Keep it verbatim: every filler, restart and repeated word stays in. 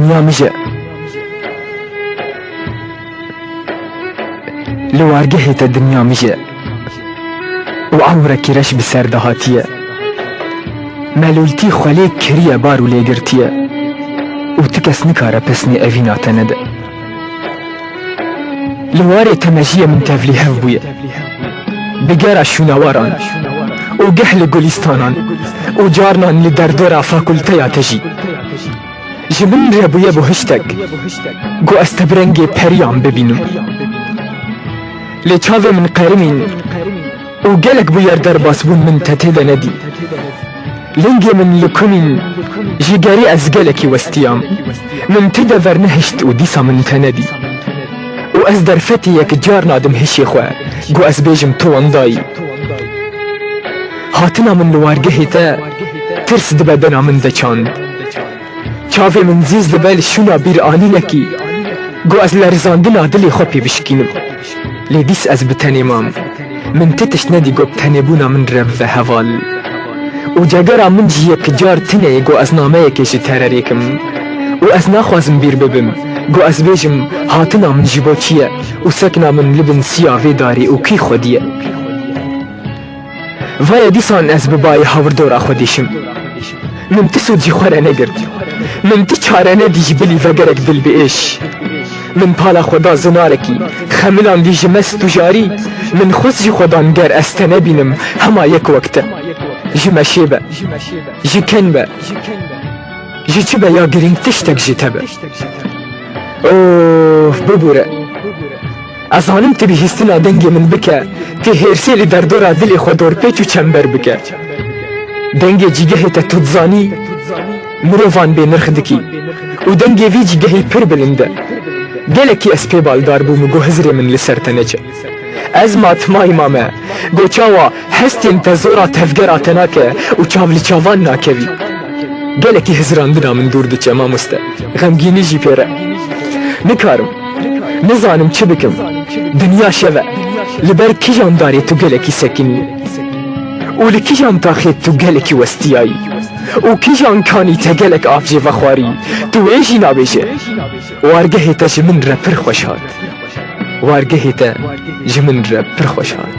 Dinya mij e. Li wargehê te dinya mij e. Û ewrekî reş bi ser de hatiye. Melûltî xwelê kiriye bar û lê girtiye. Û ti kes nikare pesnê evîna te nede. Li warê te mejiyê min tevlîhev bûye. Bi gera şûnawaran û geh li gulîstanan û carnan li derdora fakulteya te jî. Ji min re bûye bû hiştek, ku ez te bi rengê periyan bibînim. Lê çavê min qerimîn û gelek bûyer derbas bûn min te tê de nedî. Lingê min li kumîn, ji gerî ez gelekî westiyam. Min ti de vernehişt û dîsa min te nedî. Û ez derfetê yek car nadim hişê xwe, ku ez bêjim tu wendayî. Hatina min li wargehê te tirs di bedena min de çand. Çavê min zîz dibe li şûna bîranînekî, ku ez lerizandina dilê xwe pê bişkînim. Lê dîs ez bi tenê mam. Min ti tişt nedî ku bi tenêbûna min re bibe heval. Û cegera min jî yek car tune ye ku ez nameyekê ji te re rêkim. Û ez naxwazim bîr bibim, ku ez bêjim hatina min ji bo çi ye û sekna min li bin siya vê darê û kî xwedî ye. Vaye dîsan ez bi bayê hawirdora xwe dêşim. Min ti sûd ji xwe re negirt. Min ti çare nedî ji bilî vegerek dil bi êş. Min pala xwe da zinarekî, xemilandî ji mest û jarî. Min xwest ji xwe dan ger ez te nebînim, hema yek wek te. Ji meşê be. Ji ken be. Ji çi be ya girîng tiştek ji te be. Of, bibûre. Ez zanim tu bihîstina dengê min bike, tu hêrsê li derdora dilê xwe dorpêç û çember bike. Dengê cîgehê te tu dizanî, mirovan bê nirx dikî. Û dengê vî cîgehî pir bilind e. Gelekî ez pê baldar bûm û got hizrê min li ser te neçe. Ez ma timayî mame, got çawa hestên te zora tevgera te nake û çav li çavan nakevî. Gelekî hizrandina min dûr diçe mamoste. Xemgînî jî pê re. Nikarim. Nizanim çi bikim. Dinya şev e. Li ber kijan darê tu gelekî sekinî? Û li kijan taxê tu gelekî westiyayî? Û kijan kanî te gelek av jê vexwarî? Tu wê jî nabêje. Wargehê te ji min re pir xweş hat. Wargehê te ji min re pir xweş hat.